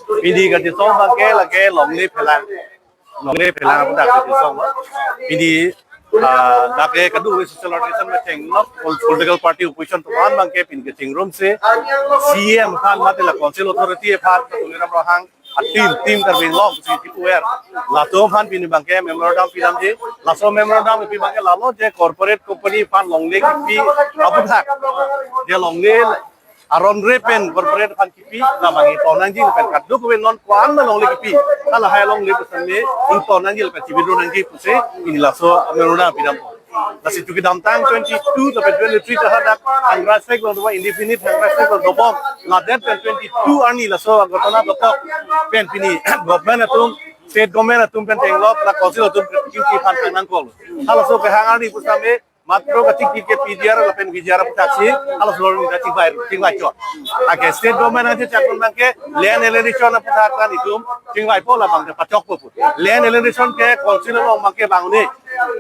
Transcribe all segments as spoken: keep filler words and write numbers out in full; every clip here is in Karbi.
Pini kachisong abangke lake longle phelang. Longle phelang aputhak kachisong. Pini, ah, lake kadokave social organization metheng lo, pol-, political party opposition atum an abangke pini kachingrum si C E M aphan mate la council authority aphan, Tuliram Ronghang a team, team Karbi Anglong si kipu er. Latum aphan pini abangke memorandum pidamji. Laso memorandum pi abangke lalo je corporate company aphan longle kipi aputhak, je longle aron re pen corporate aphan kipi, labang ington nangji lapen kadokave non ko-an ma longle kipi, halahai alongle pusitame ington nangji lapen chi-withdraw nangji pusi pini laso memorandum pidam. Lasi kedamtang twenty-two lapen twenty-three ta hadak hunger strike along dobom, indefinite hunger strike along dobom. Ladak pen twenty-two arni laso ghotona dokok pen pini government atum, state government atum pen tenglok la council atum kachingki aphan thangnang kok. Halaso kehang arni pusitame matro kachingki ke P G R lapen V G R aputhak si halaso arni ta chingvai, chingvai chot. Lake state government atum chakun abangke land alienation aputhak ta nelitum chingvaipo, labang ta pachokpo pu. Land alienation ke council along abangke bang un-e.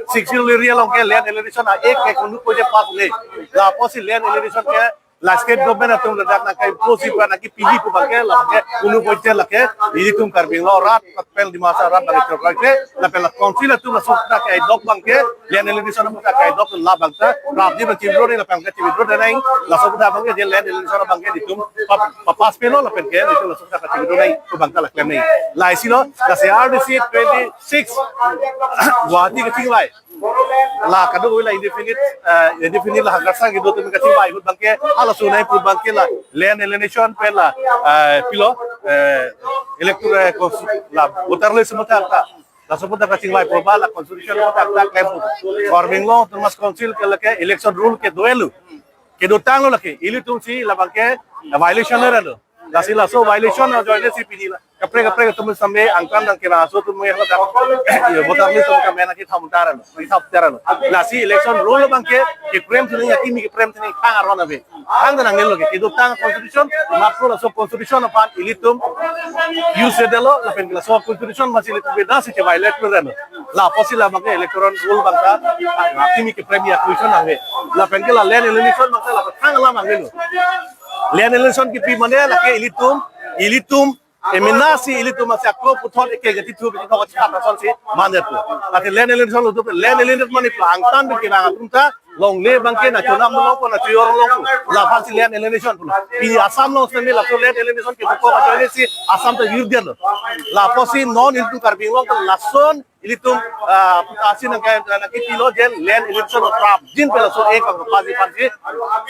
Sixth Schedule area along ke land alienation a-act ke kunu ko je pass un-e. Lapusi land alienation ke la state government atum ladak nangkai-impose pu, nangkipiji pu abangke, labangke kunu ko je lake nelitum Karbi Anglong arat lapen Dimasa arat abangke chokrai ke, lapen la council atum laso aputhak ke-idok abangke, land alienation aputhak ke-idok, labang ta prapjin abang chi-withdraw nang, lapen ke chi-withdraw nang, laso aputhak abangke je land alienation abangke nelitum pa-, pa-pass pilo lapen ke nelitum laso aputhak chi-withdraw nang pu abang ta la klem nang. Lahai si lo, la C R D C twenty-six Guwahati kachingvai, la kadokave la indefinite, eh, indefinite la hunger strike kedo atum kachingvai ahut abangke halaso nangpu abangke la land alienation pen la, eh, pilo, eh, electoral, eh, cons-, la voter list aputhak ta, laso aputhak kachingvaipo ba la constitution aputhak ta klempo. Karbi Anglong Autonomous Council ke lake election rule ke do-et lo, kedotang lo lake, ilitum si labangke violation lo. Lasi laso violation ajoine si pini la kaprek kaprek atum sampai angkan nangkevang aso atum mengkhala dak, ya, voter list atum kamen aki tham tara lo, aki tham tara lo. Lasi election rule abangke keprem si nang, akimi keprem si nang thang aron ave. Thang nangne lo ke, kedotang constitution, matro laso constitution aphan ilitum use-edetlo, lapen laso constitution masi ilitum beda si che-violate lo. Lapusi labangke electoral rule abang ta, ah, akimi keprem ya question ave. Lapen ke la land alienation abang ta la thang alam ave lo. Land alienation kipi mane lake ilitum, ilitum emena si ilitum masi ako puthot eke gati thu bi thok chak ason si mandet lo. Ate land alienation lo tu, land alienation mane pu angtan bi kevang atum ta longle abangke nangchonam longpo, nangchoyor longpo. Laphan si land alienation pulo. Pini Assam along sitame laso land alienation ke buko ajoine si Assam ta yur dia lo. Lapusi non ilitum Karbi Anglong ta lason ilitum, ah, asi nangkai, nangkipilo je land alienation prapjin pen laso act abang pass ji aphan si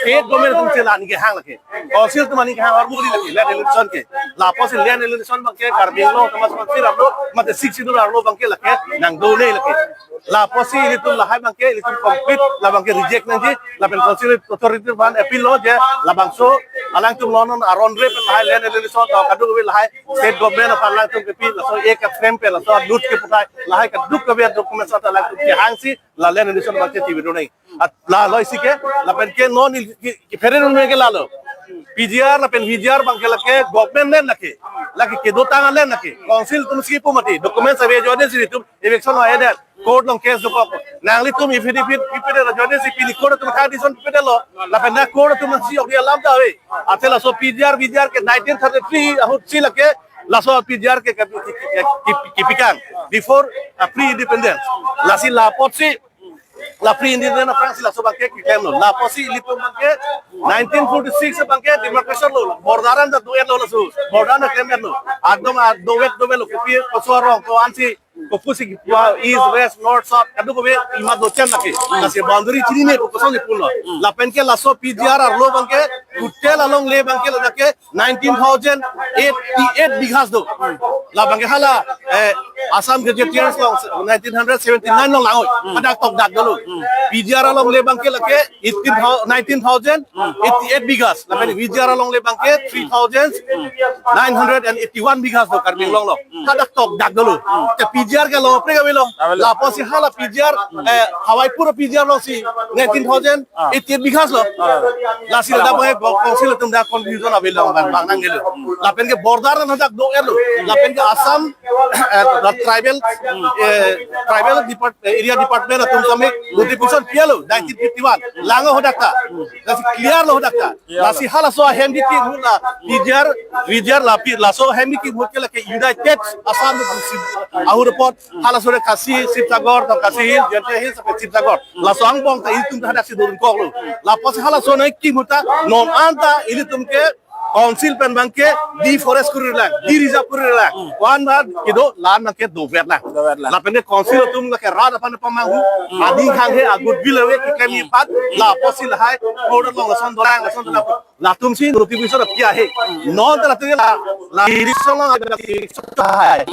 state government atum si la nangkehang lake. Council atum nangkehang armu kali lake land alienation ke. Lapusi land alienation abangke Karbi Anglong Autonomous Council arlo, mate Sixth Schedule arlo abangke lake nangdo-un-e lake. Lapusi ilitum lahai abangke ilitum complete, labangke reject nangji, lapen council authority aphan appeal lo je labangso alangtum non non aron re pen lahai land alienation ta kadokave lahai state government aphan alangtum kepi, laso act ke-frame pen, laso lut keputhai, lahai kadokave document seta alangtum kehang si la land alienation abangke chi-withdraw nang. At la loi si ke, lapen ke non il-, ki, ki phere non ke lalo. P G R lapen V G R abangke lake government land lake. Lake kedotang land lake. Council atum si pu mati, document ave ajoine si ilitum eviction lo-edet. Court along case dokok. Nanglitum affidavit pipedetlo ajoine si pini court atum kha decision pipedetlo. Lapen na court atum si ok alam ta ave. Ate laso P G R, V G R ke nineteen thirty-three ahut si lake laso P G R ke, ke, ke, ke, ke, kepikang before, uh, pre-independence. Lasi lapotsi, la pre-independence aphrangsi laso abangke keklemlo. Lapusi ilitum abangke nineteen forty-six abangke demarcation lo, border an ta do-etlo laso. Border an ta klem-etlo. Ekdom, ah, do-et do-etlo, kopi koso arong ko-ansi, kopusi, ah, east, west, north, south, kadokave imat do-et lake. Lasi boundary chinine pu koson si pulo. Lapen ke laso P G R arlo abangke, total alongle abangke ladak ke nineteen thousand eighty-eight bighas do. Labangke hala, eh, Assam Gazetteers along nineteen seventy-nine along lang-oi. Hadak tokdak dolo. P G R alongle abangke lake eighteen thousand, nineteen thousand eighty-eight bighas. Lapen V G R alongle abangke three thousand nine hundred and eighty-one bighas do Karbi Anglong along. Hadak tokdak dolo. Te P G R ke along kaprek avelo. Avelo. Lapusi hala P G R, eh, Hawaipur P G R alongsi nineteen thousand eighty-eight bighas lo. Lasi ladak abangke council atum dak confusion avelo, bang, bang nangnelo. Lapen ke border an hadak do-etlo. Lapen ke Assam, eh, tribal, eh, tribal depart, eh, area department atum kami notification pialo nineteen fifty-one. Lang ahut ta. Lasi clear lo ahut ta. Lasi halaso ahem kekim ahut la P G R, P G R lapen laso ahem kekim ahut ke lake United Assam ahut apot halaso re Khasi Sibsagar, to Khasi Hills, Jaintia Hills, sampai Sibsagar. Laso angbong ta ilitum ta hadaksi doron koklo. Lapusi halaso nangkekim ahut ta non anta ilitum ke council pen abang ke deforest korilang, de-reserve korilang. Wan ba kedo la-an abang ke doverlang. Doverlang. Lapen ke council atum lake rat aphan pamanghu. Aning hanghe a-goodwill ave keklem aphan. Lapusi lahai order along lason dolang, lason dolang. Latumsi notification pi ahe. Non ta latum la, la direction along, la direction lahai.